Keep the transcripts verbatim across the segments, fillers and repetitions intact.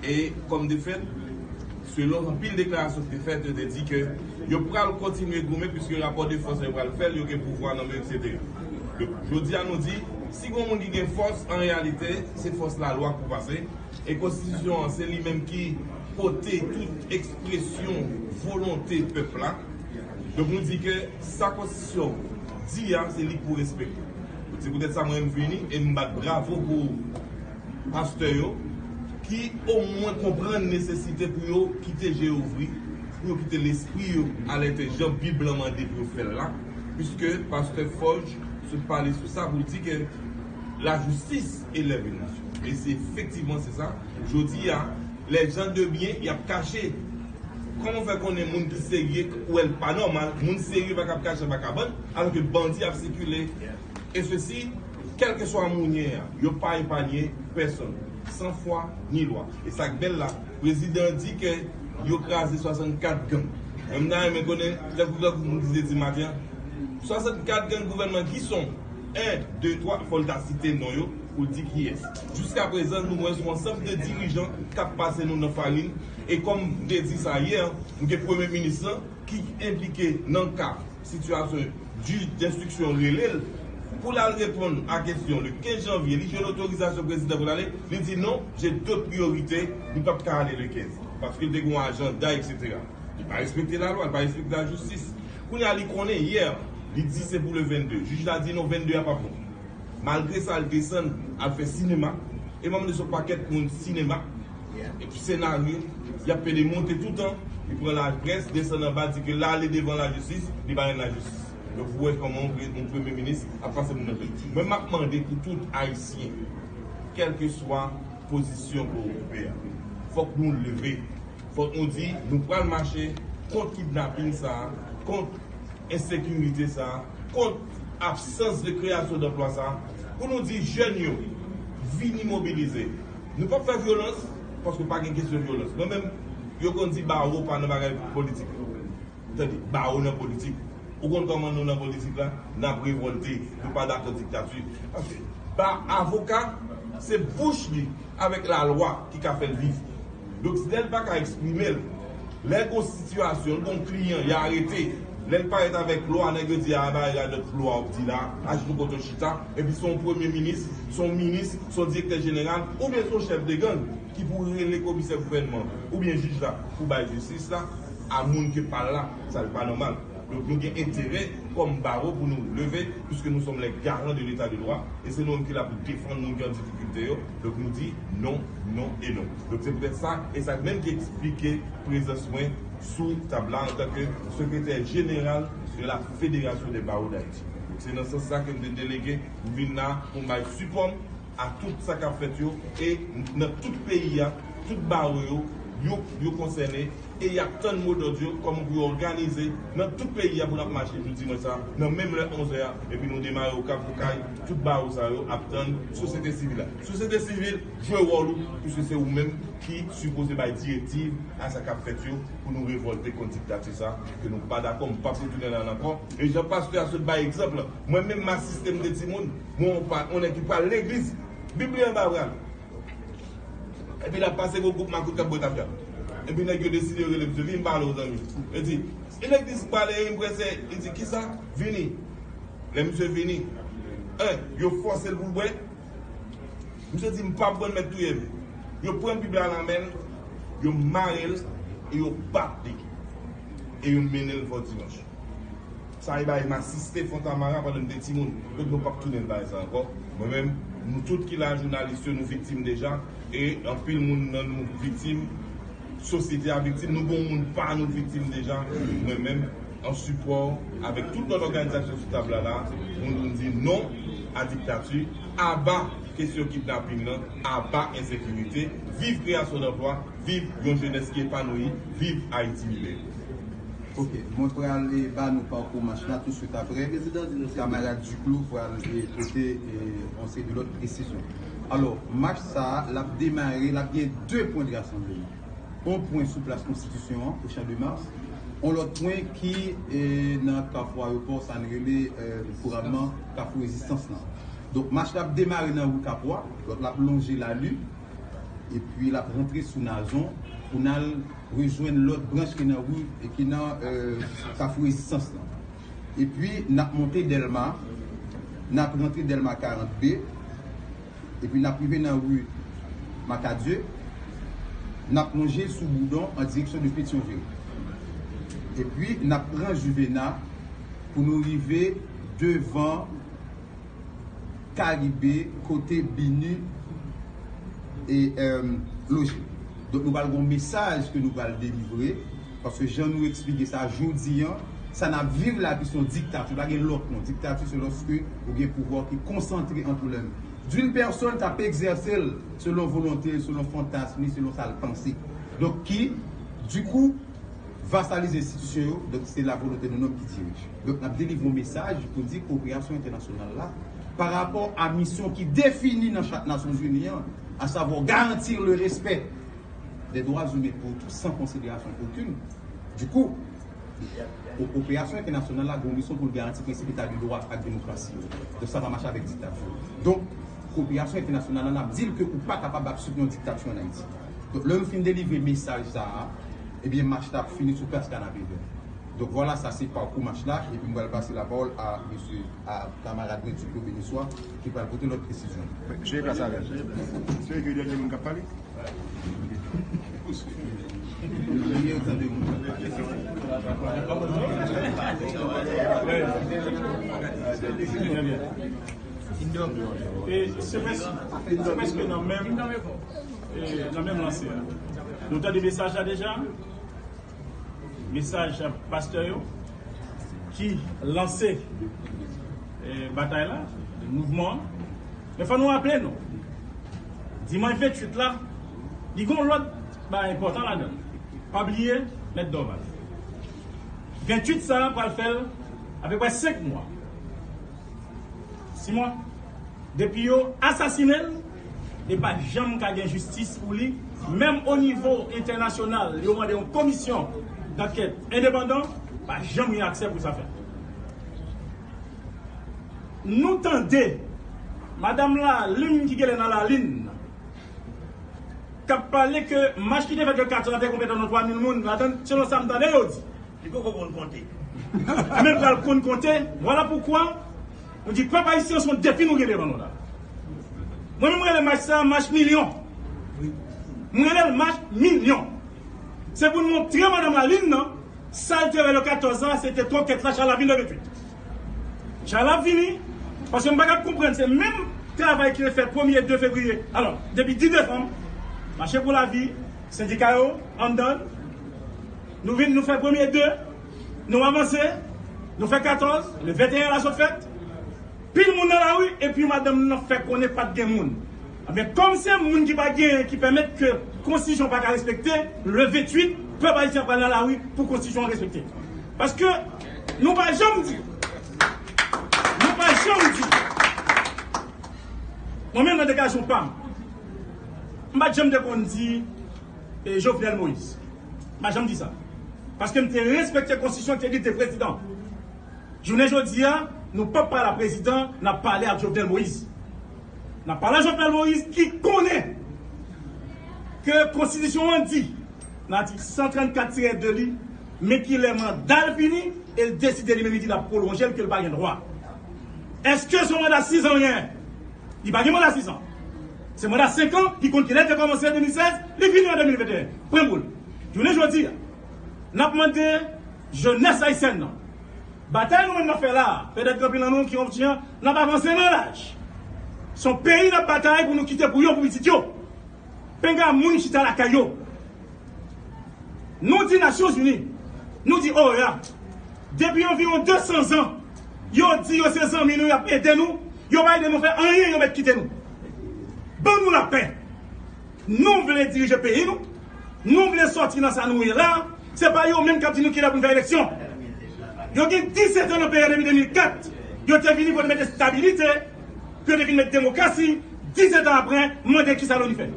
E kòm de fèt, selon anpil deklarasyon ki te fèt, yo te di ke yo pral kontinye goumen, piske rapò de fòs yo pral fè l, yo gen pouvwa nan men, etsetera. Donk, jodi a nou di, si gen moun ki gen fòs, an reyalite, se fòs lalwa pou pase. E konstitisyon an, se li menm ki pote tout ekspresyon volonte pèp la. Donk, nou di ke sa konstitisyon di a, se li pou respekte. Se poutèt sa mwen m vini e m bat bravo pou pastè yo, ki omwen konprann nesesite pou yo kite je yo ouvri, pou yo kite lespri yo alète jan Bib lan mande pou yo fè l la, piske pastè Fòj sot pale sou sa pou l di ke lajistis elèv yon nasyon. E se efektivman se sa. Jodi a, les gens de bien, y ap kache. Kòman w fè konnen moun ki serye wè l pa nòmal, moun serye pa kab kache anba kabann, alò ke bandi ap sikile? E sesi, kèlkeswa moun ye a, yo pa epanye pèsonn, san fwa ni lwa. E sa k bèl la, prezidan an di ke yo kraze swasannkat gang. Mwen, m ta renmen konnen, tankou, tankou moun ki te di maten an, swasannkat gang gouvènman ki son, en, de, twa, fò l ta site non yo pou l di kiyès. Jiska prezan, nou wè se yon ansanm de dirijan k ap pase nou nan farin. E kòm m te di sa yè, nou gen premye minis lan ki enplike nan ka sitiyasyon jij denstriksyon rele l pou l al reponn a kesyon le kenz janvye, li jwenn otorizasyon prezidan pou l ale, li di non, j'ai d'autres priorités, li p ap ka ale le kenz, paske l te gen yon ajanda, etsetera. Li pa respekte lalwa, li pa respekte lajistis. Kounye a, li konnen yè, li di se pou le vennde. Jij la di non, vennde a pa bon. Malgre sa, l desann al fè sinema. E m ap mande se yon pakèt moun sinema. Epi senaryo, y ap pede monte toutan. Li pran laprès, desann anba, di ke l ale devan lajistis, li pa jwenn lajistis. Donk, ou wè kòman yon pre-, yon premye minis ap pase moun nan tèt. Mwen, m ap mande pou tout Ayisyen, kèlkeswa pozisyon ke w okipe a, fòk nou leve. Fòk nou di, nou pral mache kont kidnaping sa a, kont ensekirite sa a, kont absans de kreyasyon danplwa sa a, pou nou di jèn yo, vini mobilize. Nou p ap fè vyolans, paske pa gen kesyon vyolans. Mwen menm, yo konn di bawo pa nan bagay politik. Tande, bawo nan politik. Ou konn kòman nou nan politik la? N ap revòlte. Nou pa dakò diktati. Paske ba avoka, se bouch li avèk lalwa ki ka fè l viv. Donk, si lè l pa ka eksprime l, lè gon sitiyasyon, l gon kliyan, y arete. Lè l parèt avèk lwa, nèg yo di, a, ba, radòt lwa w ap di la, aji nou kote w chita, epi se yon premye minis, se yon minis, se yon direktè jeneral, oubyen se yon chèf de gang ki pou rele komisè gouvènman, oubyen jij la, pou bay jistis la, a moun ke pa l la, sa l pa nòmal. Donk, nou gen enterè kòm bawo pou nou leve, puisque nous sommes les garants de l'état de droit, e se nou menm ki la pou defann moun ki an difikilte yo. Donk, nou di non, non e non. Donk, se poutèt sa, e sa menm ki eksplike prezans mwen sou tab la antanke sekretè jeneral de la Fédération des Barreaux d'Haïti. Donk, se nan sans sa ke m te delege, m vin la pou m bay sipò m a tout sa k ap fèt yo, e nan tout peyi a, tout bawo yo, yo, yo konsène, e y ap tann modòd yo kòman pou yo òganize nan tout peyi a pou n ap mache jou dimanch sa a, nan menm lè onz è a, epi nou demare Okap pou kay, tout bawo sa yo ap tann sosyete sivil la. Sosyete sivil, jwe wòl ou, piske se ou menm ki sipoze bay direktiv a sa k ap fèt yo pou nou revòlte kont diktati sa, ke nou pa dakò, m p ap retounen la ankò. E jan pastè a sot bay egzanp la, mwen menm m asiste m te timoun, mwen yon pa, yon nèg ki pral legliz, Bib li anba bra l. Epi l ap pase gon gwoup makout k ap bwè tafya. Epi nèg yo deside yo rele misye, vin m pale w zanmi. Yo di, e legliz m prale, m prese, li di, kisa? Vini. Lè misye vini, en, yo fòse l pou l bwè. Misye di, m p ap bwè, mèt touye m. Yo pran Bib la nan men l, yo mare l, e yo bat li. E yo mennen l fò dimanch. Sa e bagay m asiste Fontamara pandan m te timoun. Donk nou p ap tounen l bagay sa ankò. Mwen menm, nou tout ki la, jounalis yo, nou viktim deja. E anpil moun nan nou viktim, sosyete a viktim, nou gon moun pa nou viktim deja. Mwen menm, an sipò avèk tout lòt òganizasyon sou tab la la, nou, nou di non a diktati, aba kesyon kidnaping nan, aba ensekirite, viv kreyasyon danplwa, viv yon jenès ki epanoui, viv Ayiti libere. Ok, mwen pral eh, ba nou pakou mach la touswit apre. Kamarad Duclos pral eh, pote eh, yon seri de lòt presizyon. Alò, mach sa a, l ap demare, l ap gen de pwen de rasanbleman. Yon pwen sou plas Konstitisyon an, o Chan de Mars, yon lòt pwen ki eh, nan Kafou Ayewopò, sa n rele eh, kourabman Kafou Rezistans lan. Donk, mach la ap demare nan ri Kapwa, lòt la ap lonje Lali, Epi l ap rantre sou Nazon pou n al rejwenn lòt branch ki nan ri, ki nan, euh, Kafou Rezistans lan. Epi n ap monte Dèlma, n ap rantre Dèlma karant B, epi n ap rive nan ri Makadye, n ap lonje sou Boudon an direksyon de Petyonvil. Epi n ap pran Juvena pou nou rive devan Karibe, kote Bini e, em, loje. Donk, nou pral gen yon mesaj ke nou pral delivre, paske jan nou eksplike sa jodi a, sa n ap viv la, ki se yon diktati, pa gen lòt non. Diktati, se lòske ou gen pouvwa ki konsantre ant ou menm. D'une personne k ap egzèse l selon volonte l, selon fantasm li, selon sa l panse. Donk, ki, dikou, vasalize enstitisyon yo, donk se la volonte de nonm ki dirije. Donk, n ap delivre yon mesaj pou di koperasyon entènasyonal la, pa rapò a misyon ki defini nan Chat Nasyonzini an, à savoir garantir le respect des droits humains pour tous, sans considération aucune. Du coup, ko-, koperasyon entènasyonal la gen yon misyon pou l garanti prensip eta de dwa ak demokrasi yo. Donk, sa pa mache avèk diktati. Donk, koperasyon entènasyonal la, n ap di l ke ou pa kapab ap soutni yon diktati ann Ayiti. Donk, lè nou fin delivre mesaj sa a, ebyen, match la ap fini sou plas Kanapevè. Donk, vwala, sa se pakou match la, epi m pral pase lapawòl a mesye, a kamarad mwen, Duplo Beniswa, ki pral pote lòt presizyon. Mesye, plas avè l. Se li ki dènye moun k ap pale? Premye ou tande moun. E se prèske, se prèske nan menm, e, nan menm lanse a. Nou tande mesaj la deja? Mesaj pastè yo ki lanse, eh, batay la, mouvman an. Men fò nou raple nou, dimanch venntuit la, li gen yon lòt bagay enpòtan ladan l. Pa bliye, mèt Dorval. Venntuit sa a pral fè l apeprè senk mwa. Sis mwa. Depi yo asasinen l, e pa janm ka gen jistis pou li. Menm o nivo entènasyonal, yo mande yon komisyon dankèt endepandan, pa janm gen aksè pou sa fèt. Nou tande madanm Lalin ki genlè nan Lalin k ap pale ke mach ki te fèt le katòz la te konplete nan twa mil moun, ladan, selon sa m tande yo di. Li poko konn konte. Men l pral konn konte. Vwala poukwa nou di pèp ayisyen se yon defi nou gen devan nou la. Mwen menm, m rele mach sa a mach milyon. M rele l mach milyon. Se pou n montre madanm Lalin nan, sa l te wè le katòz la, se te twòkèt la, Chala vini le venntuit. Chala vini, paske m pa ka konprann, se menm travay ki te fèt premye, de fevriye. Alò, depi dis desanm, Mache pou Lavi, sendika yo, anndan, nou vin, nou fè premye de, nou avanse, nou fè katòz, le venteyen la sot fèt. Pil moun nan lari, epi madanm nan fè konnen pa t gen moun. Ebyen, kòm se moun ki pa genyen ki pèmèt ke konstitisyon pa ka respekte, le venntuit, pèp ayisyen pral nan lari pou konstitisyon an respekte. Paske nou pa janm di, nou pa janm di, mwen menm nan deklarasyon pa m, m pa t janm te konn di, e, Jovenel Moïse. M pa janm di sa. Paske m te respekte konstitisyon ki te di l te prezidan. Jounen jodi a, nou p ap pale a prezidan, n ap pale ak Jovenel Moïse. N ap pale a Jovenel Moïse ki konnen ke konstitisyon an di, nan atik san trannkat tirè de li, men ki lè manda l fini, e l deside li menm, li di l ap pwolonje l, ke l pa gen dwa. Èske se yon manda sis an l genyen? Li pa gen manda sis an. Se manda senk an, ki konn kilè l te kòmanse an de mil sèz, li fini an de mil venteyen. Pwen boul. Jounen jodi a, n ap mande jenès ayisyèn nan, batay nou menm n ap fè la a, petèt gen anpil nan nou ki yon ti jan, n ap avanse nan laj. Se yon peyi n ap batay pou nou kite pou yo, pou pitit yo. Penga moun chita lakay yo. Nou di Nasyonzini, nou di O E A, depi anviwon de san zan, yo di yo se zanmi nou, y ap ede nou, yo pa ede nou fè anyen, yo mèt kite nou. Ban nou lapè. Nou vle dirije peyi nou, nou vle sòti nan sa nou ye la, se pa yo menm k ap di nou kilè pou n fè eleksyon. Yo gen disèt an nan peyi a depi de mil kat, yo te vini pou yo te mete estabilite, pou yo te vin met demokrasi, disèt an apre, mande kisa Loni fè.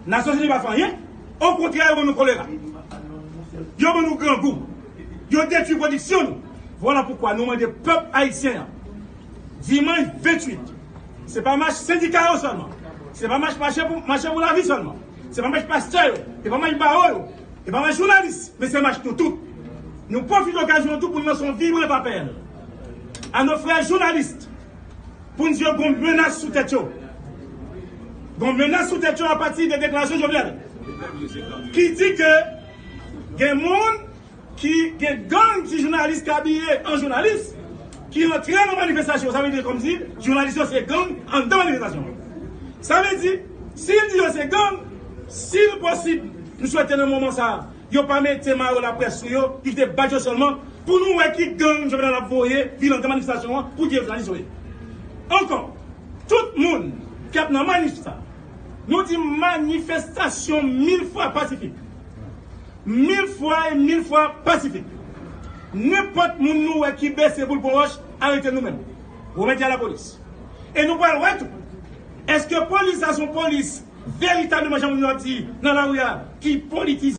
Nasyonzini pa fè anyen, okontrè, yo ban nou kolera. Yo ban nou grangou. Yo detwi pwodiksyon nou. Vwala poukwa nou mande pèp ayisyen an, dimanch venntuit, se pa mach sendika yo sèlman, se pa mach mache pou, mache pou lavi sèlman. Se pa mach pastè yo, se pa mach bawo yo, se pa mach jounalis, men se mach nou tout. Nou pwofite okazyon an tou pou n lanse yon vibratapèl a nos frères journalistes pou n di yo gon menas sou tèt yo. Gon menas sou tèt yo apati de deklarasyon Jovenel ki di ke gen moun ki gen gang ti jounalis ki abiye an jounalis ki antre nan manifestasyon. Sa vle di kòmsi jounalis yo se gang anndan manifestasyon. Sa vle di, si l di yo se gang, si l posib, nou swete nan moman sa a, yo pa mete mayo laprès sou yo, ki kite badj yo sèlman, pou nou wè ki gang Jovenel ap voye vin anndan manifestasyon an pou di yo jounalis yo ye. Ankò, tout moun k ap nan manif sa, nou di manifestasyon mil fwa pasifik. Mil fwa e mil fwa pasifik. Nenpòt moun nou wè ki bese pou l pran wòch, arete nou menm. Remèt a lapolis. E nou pral wè tou. Èske polis la se yon polis veritableman, jan moun yo ap di nan lari a, ki politize?